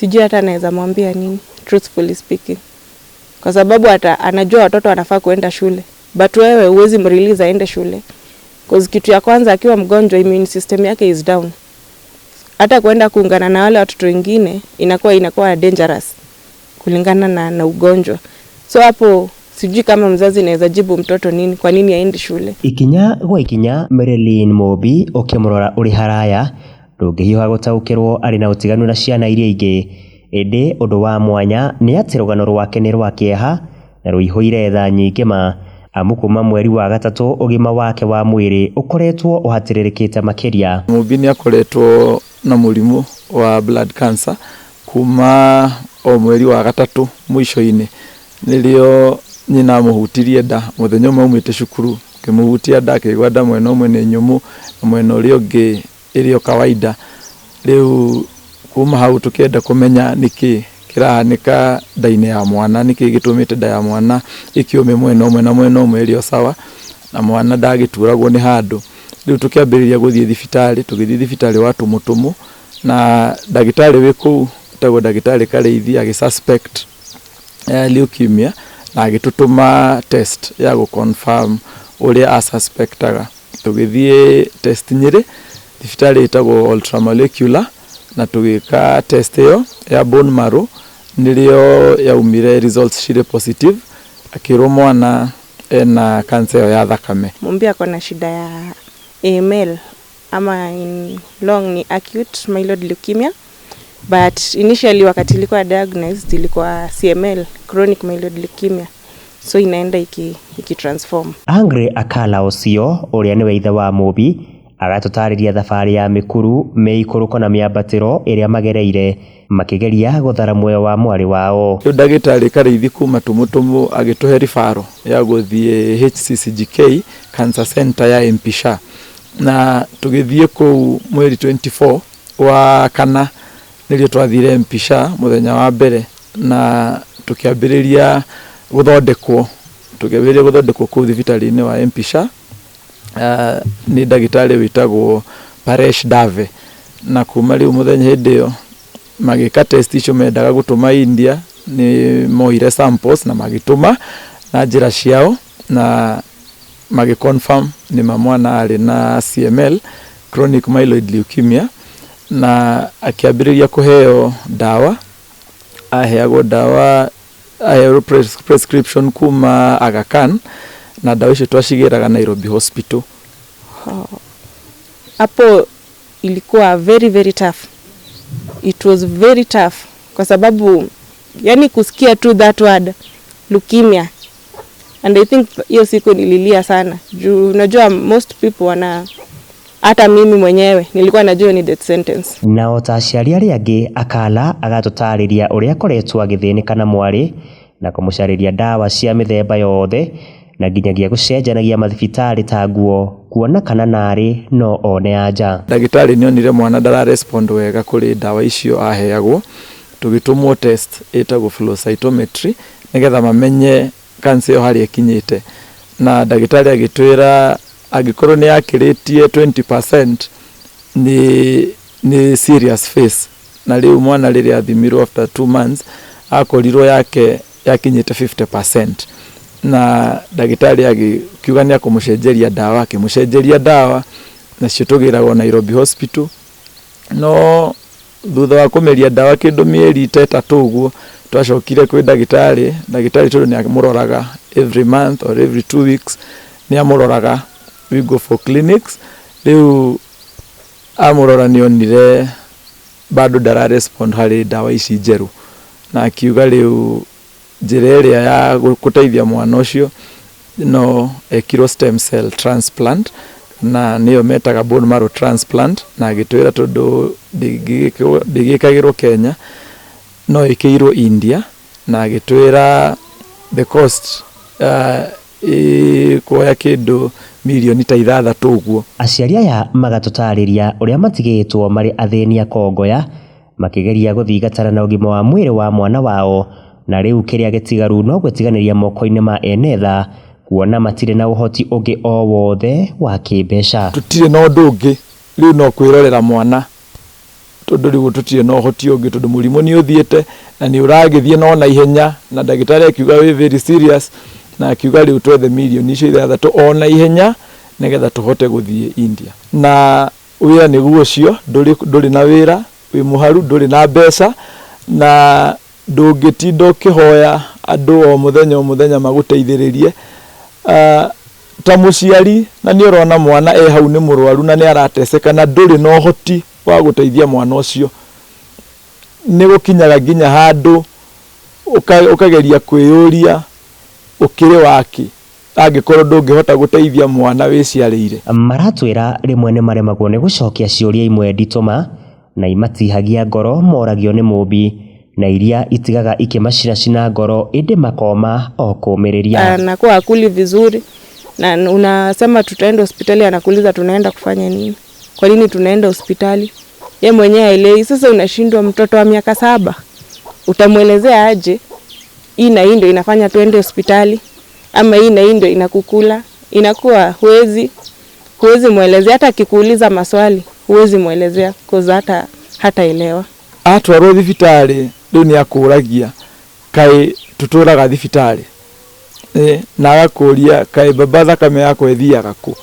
Sijui hata naweza mwambia nini, truthfully speaking, kwa sababu hata anajua watoto wanafaa kuenda shule, but wewe huwezi mrelease aende shule, 'cause kitu ya kwanza, akiwa mgonjwa, immune system yake is down. Hata kuenda kuungana na wale watoto wengine inakuwa dangerous kulingana na ugonjwa. So hapo sijui kama mzazi naweza jibu mtoto nini, kwa nini aendi shule. Ikinya gwa ikinya, Marilyn Mumbi ũkĩmũrora ũrĩ haraya ndũngĩhiũha gũtaũkĩrwo arĩ na ũtiganu na ciana iria ingĩ, ĩndĩ ũndũ wa mwanya nĩ atĩ rũgano rwake nĩ rwa kĩeha na rũihũire tha nyingĩ ma, amu kuma mweri wa gatatũ ũgima wake wa mwĩrĩ ũkoretwo ũhatĩrĩrĩkĩte makĩria. Mumbi nĩ akoretwo na mũrimũ wa blood cancer kuma o mweri wa gatatũ mũico-inĩ, nĩrĩo nyina amũhutirie nda mũthenya ũmwe aumĩte cukuru, akĩmũhutia nda, akĩigua nda mwena ũmwe nĩ nyũmũ na mwena ũrĩa ũngĩ ĩrĩ o kawaida. Rĩu kuma hau tũkĩenda kũmenya nĩkĩ kĩrahanĩka nda-inĩ ya mwana, nĩkĩ gĩtũmĩte nda ya mwana ĩkĩũme mwena ũmwe na mwena ũmwe ĩrĩ o sawa, na mwana ndagĩturagwo nĩ handũ. Rĩu tũkĩambĩrĩria gũthiĩ thibitarĩ, tũgĩthiĩ thibitarĩ wa Tũmũtũmũ na ndagĩtarĩ wĩ kũu etagwo ndagĩtarĩ Karĩithi agĩ suspect leukemia na agĩtũtũma test ya gũ confirm ũrĩa a suspectaga. Tũgĩthiĩ test Nyĩrĩ, thibitarĩ ĩtagwo ultramolecular, na tũgĩka test ĩyo ya bone marrow, nĩrĩo yaumire results cirĩ positive, akĩrwo mwana ena cancer ĩyo ya thakame. Mumbi ako na shida ya AML, ama in long ni acute myeloid leukemia, but initially wakati ilikuwa diagnosed ilikuwa CML, chronic myeloid leukemia, so inaenda iki transform. Angry Akala ũcio ũrĩa nĩwe ithe wa Mumbi agatũtarĩria thabarĩ ya mĩkuru, mĩikũrũko na mĩambatĩro ĩrĩa magereire makĩgeria gũthara muoyo wa mwarĩ wao. Rĩu ndagĩtarĩ Karĩithi kuma Tũmũtũmũ agĩtũhe referral ya gũthiĩ HCCGK Cancer Center ya MP Shah, na tũgĩthiĩ kũu mweri 24 wa kana, nĩrĩo twathire MP Shah mũthenya wa mbere na tũkĩambĩrĩria gũthondekwo kũu thibitarĩ-inĩ wa MP Shah nĩ ndagĩtarĩ wĩtagwo Paresh Dave. Na kuma rĩu mũthenya hĩndĩ ĩyo magĩka test icio mendaga gũtũma India, nĩ moire samples na magĩtũma na njĩra ciao na magĩ confirm nĩma mwana arĩ na CML, chronic myeloid leukemia, na akĩambĩrĩria kũheo ndawa. Aheagwo ndawa, aheo prescription kuma Aga Khan, na ndawa icio twacigĩraga Nairobi Hospital. Hapo ilikuwa very, very tough. It was very tough kwa sababu yani kusikia tu that word leukemia, and I think hiyo siku nililia sana juu unajua most people wana, hata mimi mwenyewe nilikuwa najua ni death sentence. Na ota aciari arĩa angĩ, Akala agatũtarĩria ũrĩa akoretwo agĩthĩnĩka na mwarĩ na kũmũcarĩria ndawa cia mĩthemba yothe na nginyagia gũcenjanagia mathibitarĩ ta nguo kuona kana narĩ no one anja. Ndagĩtarĩ nĩ onire mwana ndara respond wega kũrĩ ndawa icio aheagwo, tũgĩtũmwo test ĩtagwo flow cytometry nĩgetha mamenye cancer ĩyo harĩa ĩkinyĩte, na ndagĩtarĩ agĩtwĩra angĩkorwo nĩ yakĩrĩtie 20% nĩ serious phase. Na rĩu mwana rĩrĩa athimirwo after 2 months akorirwo yake yakinyĩte 50%, na ndagĩtarĩ agĩkiuga nĩ akũmũcenjeria ndawa. Akĩmũcenjeria ndawa, nacio tũgĩragwo Nairobi Hospital. No thutha wa kũmeria ndawa kĩndũ mĩeri ta 3 ũguo, twacokire kwĩ ndagĩtarĩ. Ndagĩtarĩ tondũ nĩ amũroraga every month or every 2 weeks, nĩ amũroraga, we go for clinics. Rĩu amũrora nĩ onire bado ndara respond harĩ ndawa ici njerũ, na akiuga rĩu njĩra ĩrĩa ya gũteithia mwana ũcio no ekirwo stem cell transplant, na nĩyo metaga bone marrow transplant. Na agĩtwĩra tondũ ndĩgĩkagĩrwo Kenya, no ĩkĩirwo India, na agĩtwĩra the cost ĩkuoya kĩndũ mirioni ta 6 ũguo. Aciari aya magatũtarĩria ũrĩa matigĩtwo marĩ athĩni akongoya makĩgeria gũthingatana na ũgima wa mwĩrĩ wa mwana wao, na rĩu kĩrĩa gĩtigaru no gwĩtiganĩria moko-inĩ ma ene tha, kuona matirĩ na ũhoti ũngĩ o wothe wa kĩmbeca. Tũtirĩ na ũndũ ũngĩ rĩu no kwĩrorera mwana. Tondũ rĩu tũtirĩ na ũhoti ũngĩ, tondũ mũrimũ nĩ ũthiĩte na nĩ ũragĩthiĩ no na ihenya, na ndagĩtarĩ akiuga wĩ very serious, na akiuga rĩu twethe mirioni icio 6 o na ihenya nĩgetha tũhote gũthiĩ India. Na wĩra nĩguo ũcio, ndũrĩ na wĩra, wĩ mũharu, ndũrĩ na mbeca, na ndũngĩtinda ũkĩhoya andũ o mũthenya o mũthenya magũteithĩrĩrie. Ta mũciari, na nĩ ũrona mwana e hau nĩ mũrwaru na nĩ arateseka na ndũrĩ na ũhoti wa gũteithia mwana ũcio, nĩ gũkinyaga nginya handũ ũkageria kwĩyũria ũkĩrĩ waki angĩkorwo ndũngĩhota gũteithia mwana wĩciarĩire. Maratwĩra rĩmwe nĩ maremagwo nĩ gũcokia ciũria imwe nditũ na imatihagia ngoro moragio nĩ Mũmbi, na iria itigaga ikĩmacinacina ngoro ĩndĩ makoma o kũmĩrĩria. Anakuwa akuli vizuri na unasema tutaenda hospitali, anakuuliza tunaenda kufanya nini? Kwa nini tunaenda hospitali? Ye mwenyewe haelewi. Sasa unashindwa, mtoto wa miaka 7 utamwelezea aje hii na hii ndio inafanya tuende hospitali, ama hii na hii ndio inakukula? Inakuwa huwezi mwelezea. Hata akikuuliza maswali huwezi mwelezea cause hata hataelewa. Atwarwo thibitarĩ rĩu nĩ akũragia kaĩ tũtũraga thibitarĩ, na agakũria kaĩ baba thakame yakwa ĩthiaga kũ.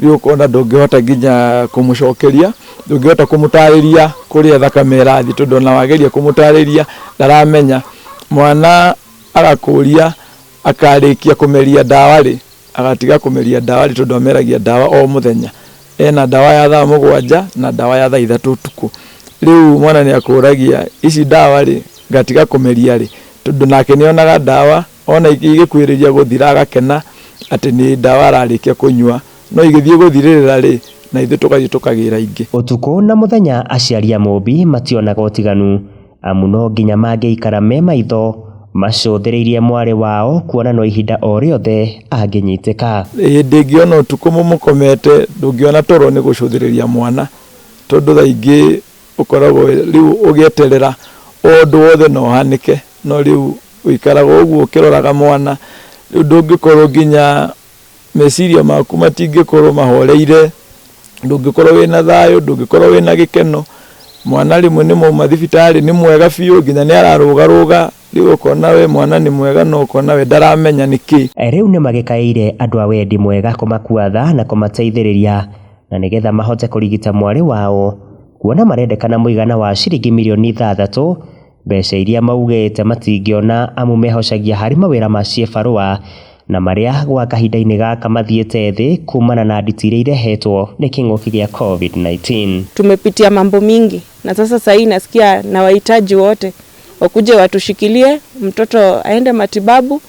Rĩu ũkona ndũngĩhota nginya kũmũcokeria, ndũngĩhota kũmũtarĩria kũrĩa thakame ĩrathiĩ, tondũ ona wageria kũmũtarĩria ndaramenya. Mwana agakũria akarĩkia kũmeria ndawa rĩ, agatiga kũmeria ndawa rĩ, tondũ ameragia ndawa o mũthenya. Ena ndawa ya thaa 7 na ndawa ya thaa 3 ũtukũ. Rĩu mwana nĩ akũragia ici ndawa rĩ, ngatiga kũmeria rĩ, tondũ nake nĩ onaga ndawa ona igĩkuhĩrĩria gũthira agakena atĩ nĩ ndawa ararĩkia kũnyua, no igĩthiĩ gũthirĩrĩra rĩ, na ithuĩ tũgathiĩ tũkagĩra ingĩ. Ũtukũ na mũthenya aciari a Mũmbi mationaga ũtiganu, amu no nginya mangĩikara me maitho macũthĩrĩirie mwarĩ wao kuona no ihinda o rĩothe angĩnyitĩka. Hĩndĩ ĩngĩ ona ũtukũ mũmũkomete ndũngĩona toro nĩ gũcũthĩrĩria mwana, tondũ thaa ingĩ ũkoragwo rĩu ũgĩeterera o ũndũ wothe no ũhanĩke, no rĩu ũikaraga ũguo ũkĩroraga mwana. Rĩu ndũngĩkorwo nginya meciria maku matingĩkorwo mahoreire, ndũngĩkorwo wĩna thayũ, ndũngĩkorwo wĩna gĩkeno. Mwana rĩmwe nĩ mauma thibitarĩ nĩ mwega biũ, nginya nĩ ararũgarũga, rĩu ũkona we mwana nĩ mwega no ũkona we ndaramenya nĩkĩ. Rĩu nĩ magĩkaĩire andũ a wendi mwega kũmakua tha na kũmateithĩrĩria, na nĩgetha mahote kũrigita mwarĩ wao, kuona marendekana mũigana wa ciringi mirioni 6, mbeca iria maugĩte matingĩona amu mehocagia harĩ mawĩra ma ciĩbarũa na marĩa gwa kahinda-inĩ gaka mathiĩte thĩ kumana na nditi iria irehetwo nĩ kĩng'ũki gĩa COVID-19. Tumepitia mambo mingi na sasa sahii nasikia na wahitaji wote wakuje watushikilie, mtoto aende matibabu,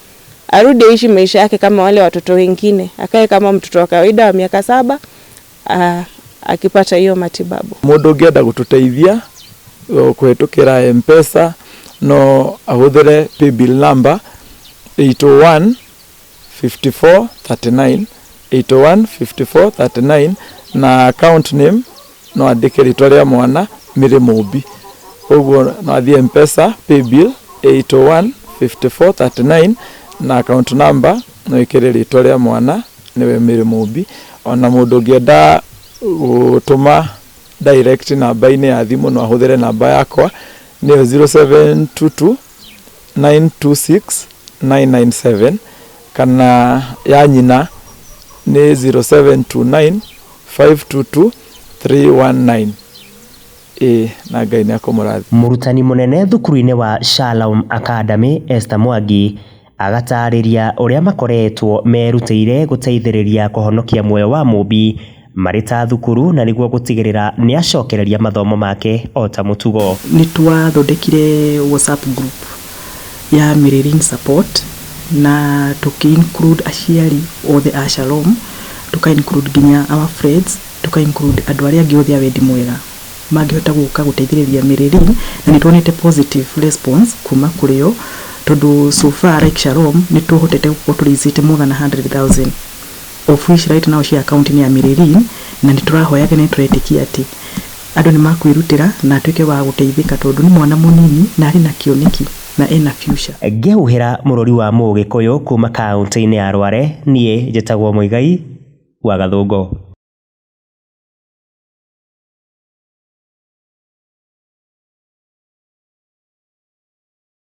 arudi aishi maisha yake kama wale watoto wengine, akae kama mtoto wa kawaida wa miaka 7 akipata hiyo matibabu. Mũndũ ũngĩenda gũtũteithia kũhĩtũkĩra M-Pesa no ahũthĩre paybill number 801 54 39, 801 54 39, na account name no andĩke rĩtwa rĩa mwana Mary Mũmbi. Koguo no athiĩ M-Pesa paybill 801 54 39 na account number no ĩkĩre rĩtwa rĩa mwana nĩwe Mary Mũmbi. Ona mũndũ ũngĩenda gũtũma direct namba-inĩ ya thimũ no ahũthĩre namba yakwa nĩyo 0722 926 997, kana ya nyina nĩ 0729 522 319. Na Ngai nĩ akũmũrathima. Mũrutani mũnene thukuru-inĩ wa Shalom Academy Esther Mwangi agatarĩria ũrĩa makoretwo merutĩire gũteithĩrĩria kũhonokia muoyo wa Mũmbi marĩ ta thukuru na nĩguo gũtigĩrĩra nĩ acokereria mathomo make o ta mũtugo. Nĩ twathondekire WhatsApp group ya Maryline support na tuki include aciari othe a Shalom, tuka include nginya our friends, tuka include andũ arĩa angĩ othe a wendi mwega mangĩhota gũka gũteithĩrĩria Maryline, na nĩ tuonete positive response kuma kũrĩ o, tondũ so far like Shalom nĩ tũhotete gũkorwo tũraisĩte more than 100,000, of which right now cia account nĩ ya Maryline, na nĩ tũrahoyaga na nĩ tũretĩkia atĩ andũ nĩ makwĩrutĩra na atuĩke wa gũteithĩka, tondũ nĩ mwana mũnini na arĩ na kĩoneki na ena future. Ngĩhuhĩra mũrũri wa Mũgĩkũyũ kuma kaunti-inĩ ya Rware, niĩ njĩtagwo Mũigai wa Gathũngũ.